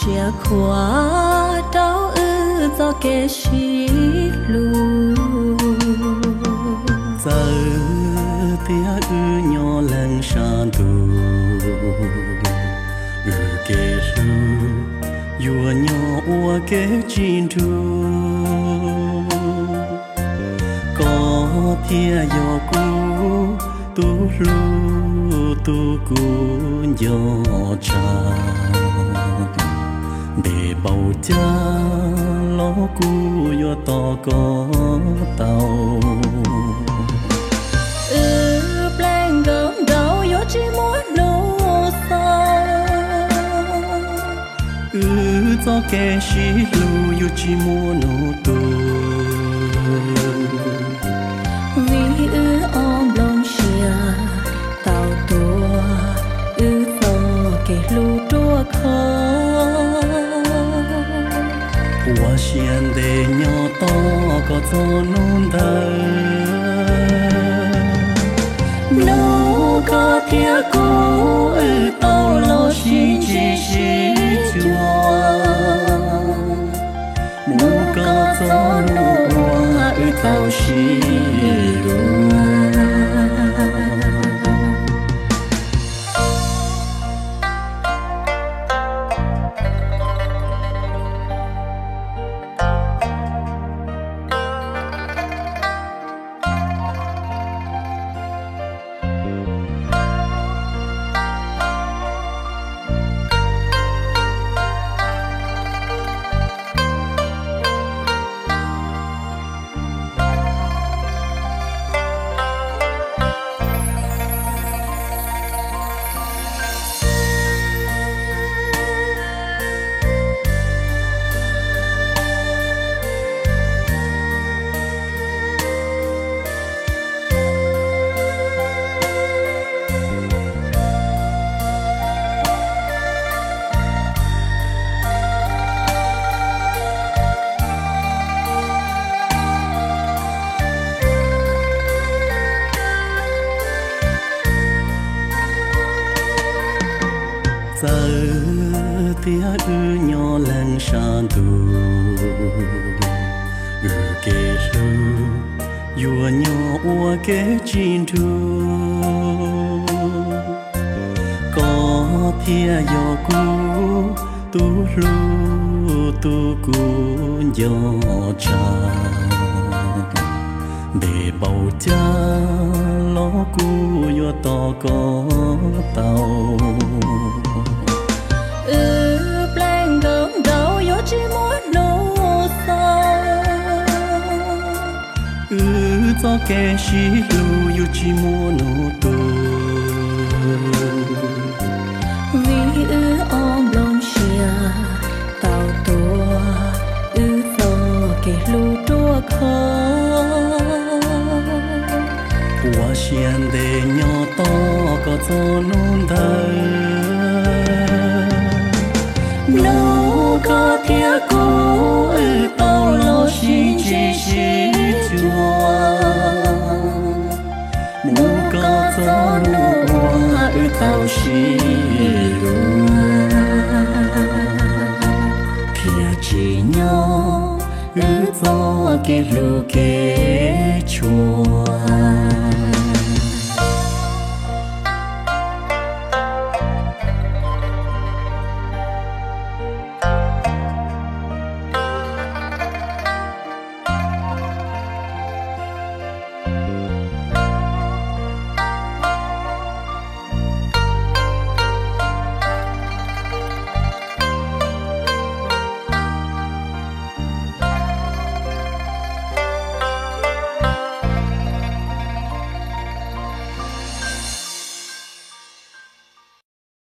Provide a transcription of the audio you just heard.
Siab khuav rau wb txoj kev sib hlub. Txawm tias wb nyob leej sab ntuj, wb kev hlub yuav nyob ua kev tsis nrug. Koj thiaj yog kuv tus hlub, tus kuv nco tshaj. Ntev npaum cas los kuv yuav tos koj tau. Wb pleev nkaus nraud yuav tsis muaj hnub xaus. Wb txoj kev sib hlub yuav tsis muaj hnub tu. Vim wb ob nplooj siab tau tuav wb txoj kev hlub ruaj khov. Ua siab ntev nyob tos koj txog hnub ntawd. Hnub koj thiab kuv wb tau los sib ntsib sib cuag. Hnub koj txog hnub uas wb tau sib luag. Txawm tias wb nyob leej sab ntuj, wb kev hlub yuav nyob ua kev tsis nrug. Koj thiaj yog kuv tus hlub, tus kuv nco tshaj. Ntev npaum cas los kuv yuav tos koj tau. Wb pleev nkaus nraud yuav tsis muaj hnub xaus. Wb txoj kev sib hlub yuav tsis muaj hnub tu. Vim wb ob nplooj siab tau tuav wb txoj kev hlub ruaj khov. Ua siab ntev nyob tos koj txog hnub ntawd. Hnub koj thiab kuv wb tau los sib ntsib sib cuag. Hnub koj txog hnub uas wb tau sib luag. Thiaj tsim nyog wb txoj kev hlub kev tshuav.